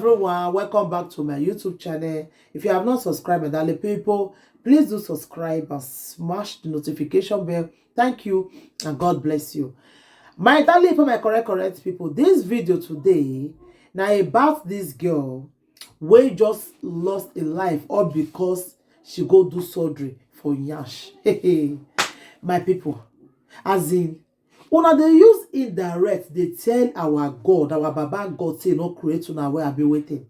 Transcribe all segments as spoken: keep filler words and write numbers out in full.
Everyone, welcome back to my YouTube channel. If you have not subscribed, my darling people, please do subscribe and smash the notification bell. Thank you and God bless you. My darling, for my correct, correct people, this video today now about this girl wey just lost a life all because she go do surgery for yansh. My people, as in, una dey use indirect dey tell our God, our Baba God, say no create una wey I be waiting.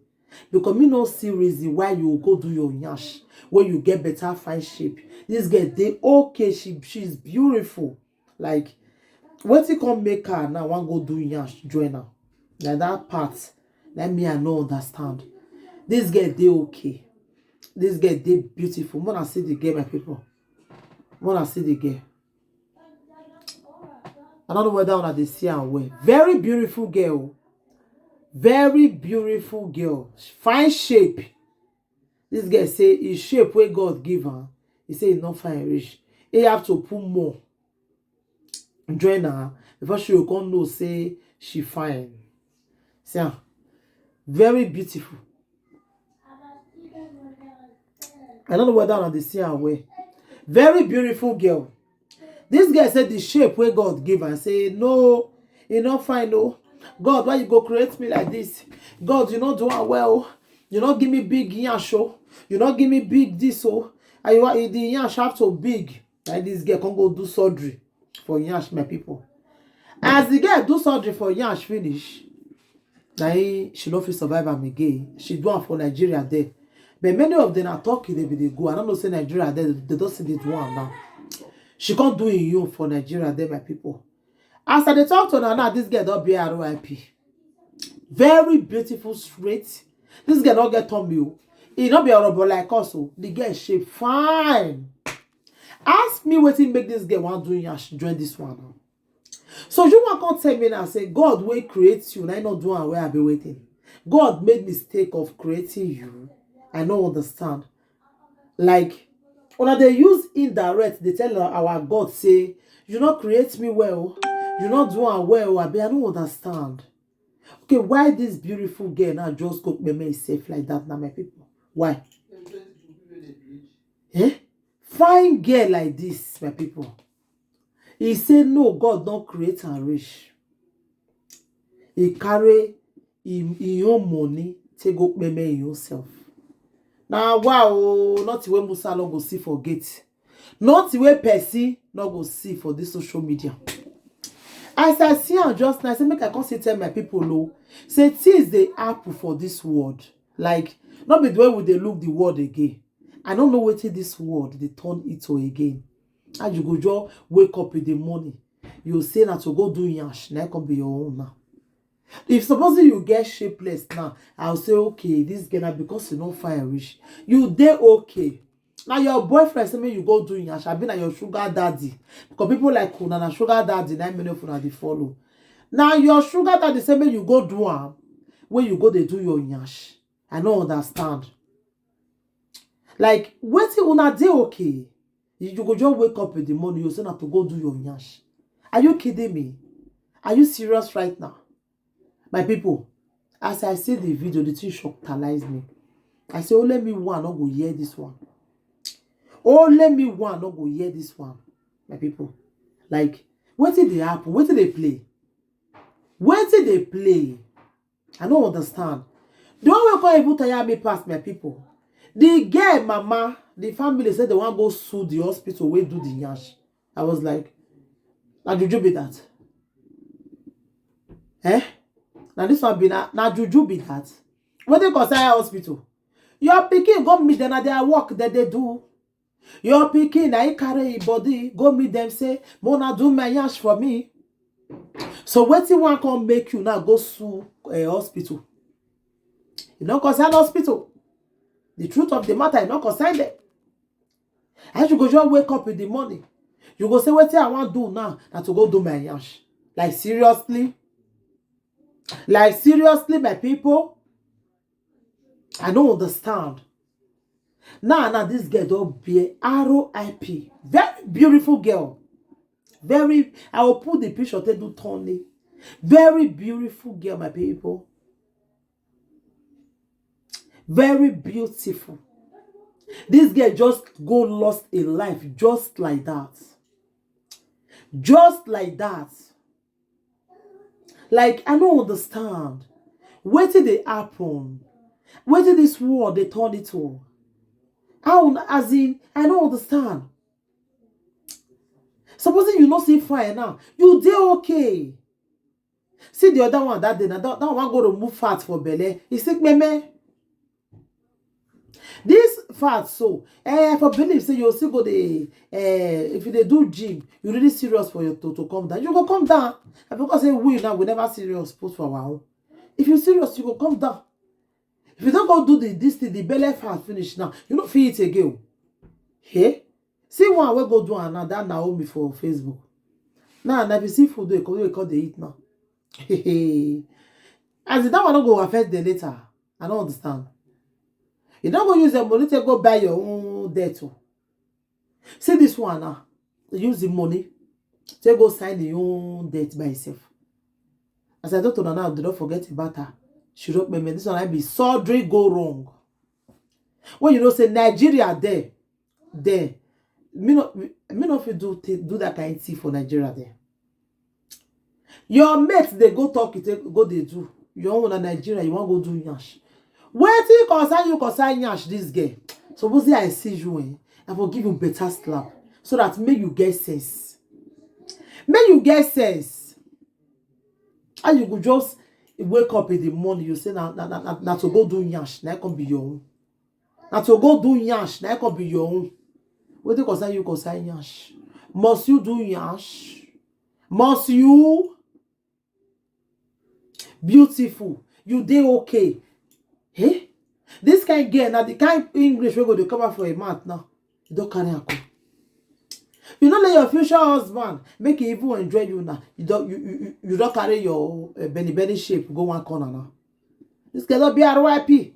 Because me no see reason why you go do your yansh when you get better fine shape. This girl dey okay, she she's beautiful. Like, wetin come make her now wan go do yansh join am? Na that part na me I no understand. This girl dey okay. This girl dey beautiful. When I see the girl, my people, when I see the girl, I don't know whether una dey see am well. Very beautiful girl. Very beautiful girl. Fine shape. This girl say his shape wey God give am, he say e no fine reach. He have to put more join her before she go come know say she fine. See am, very beautiful. I don't know whether una dey see am well. Very beautiful girl. This girl say the shape wey God give am, say no, e no fine o. God, why you go create me like this? God, you no do am well o. You no give me big yansh o. You no give me big this o. And you want the yansh have to big. Like, this girl come go do surgery for yansh, my people. As the girl do surgery for yansh finish, na him she no fit survive am again. She do am for Nigeria there. But many of them are talking, they be dey go. I don't know say Nigeria there, they don't see the do am now. She can't do it you for Nigeria there, my people. As I dey talk to una now, this girl don be R I P. Very beautiful, straight. This girl no get tummy o. E no be orobo like us o. The girl shape fine. Ask me wetin make this girl wan do yansh join this one now. So you wan come tell me now say God wey create you, na him no do am wey I be waiting. God made mistake of creating you. I no understand. Like, una dey use indirect dey tell our God say, you no create me well, you no do am well, abi I no understand. Okay, why this beautiful girl now just go kpeme herself like that now, my people? Why? Eh? Fine girl like this, my people. He say no, God don create am reach. He carry him, him own money take go kpeme himself. Na wa o, nothing wey Musa no go see for gate. Nothing wey person no go see for this social media. As I see am just now, I say make I come still tell my people o, say things dey happen for this world. Like, no be the way we dey look the world again. I no know wetin this world dey turn into again. How you go just wake up in the morning, you say na to go do yansh, na come be your own now. If supposing you get shapeless now, I'll say, okay, this girl now, because you no fine reach, you dey okay. Now your boyfriend say make you go do yansh, abi na your sugar daddy. Because people like una, na sugar daddy, na many of una dey follow. Now your sugar daddy say make you go do am, when you go dey do your yansh. I no understand. Like, wetin una dey okay? You, you go just wake up in the morning, you say na to go do your yansh. Are you kidding me? Are you serious right now? My people, as I see the video, the thing shockalize me. I say, only me one no go hear this one. Only me one no go hear this one. My people, like, wetin dey happen? Wetin dey play? Wetin dey play? I no understand. The one wey come even tire me pass, my people, the girl mama, the family said they wan go sue the hospital wey do the yansh. I was like, na juju be that? Eh? Na this one be na, na juju be that? Wetin concern hospital? Your pikin go meet them, na their work that they do. Your pikin na him carry him body go meet them, say, "Mona, do my yansh for me." So wetin wan come make you now go sue a hospital? E no concern hospital. The truth of the matter, e no concern them. As you go just wake up in the morning, you go say, wetin I wan do now na to go do my yansh. Like, seriously? Like, seriously, my people? I no understand. Now, now this girl don be R I P. Very beautiful girl. Very, I will put the picture take do Tony. Very beautiful girl, my people. Very beautiful. This girl just go lost a life just like that. Just like that. Like, I don't understand. Wetin dey happen? Wetin this world dey turn it to? How, as in, I don't understand. Supposing you no see fine now, you dey okay. See the other one that day, na that, that one go remove fat for belle. He sick meme. This fat so, eh, for believe say you still go dey, eh, if you dey do gym, you really serious for your to, to come down. You go come down. And because say we now, we never serious put for our own. If you serious, you go come down. If you don't go do the this thing, the belly fat finish now, you no fit eat again. Hey, see one wey go do another Naomi for Facebook. Now, na if you see food wey come, wey come dey eat now. As if that one no go affect the later. I don't understand. You don't go use the money to go buy your own debt o. See this one now. Use the money to go sign the own debt by yourself. As I don't know now, they don't forget about her. She wrote me, this one I be surgery go wrong. When you know say Nigeria there, there, me no, me no fit do thi-, do that kind thing for Nigeria there. Your mate dey go talk, you take go dey do. Your own na Nigeria, you wan go do nyash. Wetin concern you concern nyash this girl? Suppose say I see you, eh, I for give you better slap so that make you get sense. Make you get sense. How you go just wake up in the morning, you say na, na, na, na, na to go do nyash, na come be your own. Na to go do nyash, na come be your own. Wetin concern you concern nyash? Must you do nyash? Must you? Beautiful. You dey okay. Eh? This kind girl, na the kind English wey go dey come out for a mouth now. You don carry am come. You no let your future husband make he even enjoy you now. You don, you, you, you, you don carry your, uh, Benny Benny shape go one corner now. This girl don be R Y P.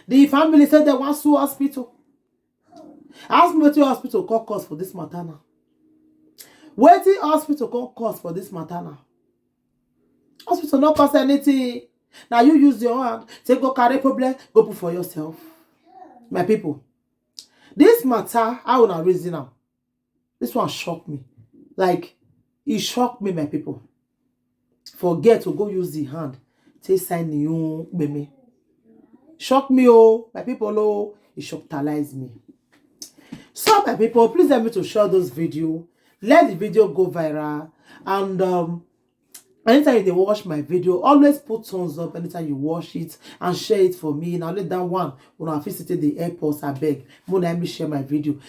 The family say they wan sue hospital. Ask me wetin hospital come cause for this matter now. Wetin hospital come cause for this matter now? Hospital no cause anything. Now you use your hand, take go carry problem, go put for yourself. My people, this matter, how una reason am? This one shock me. Like, e shock me, my people. For girl to go use the hand, take sign the own meme. Shock me, oh, my people, oh, e shockalize me. So, my people, please help me to share this video. Let the video go viral. And, um, anytime you dey watch my video, always put thumbs up anytime you watch it and share it for me. Now let that one, una fit still dey help us, abeg. Make una help me share my video.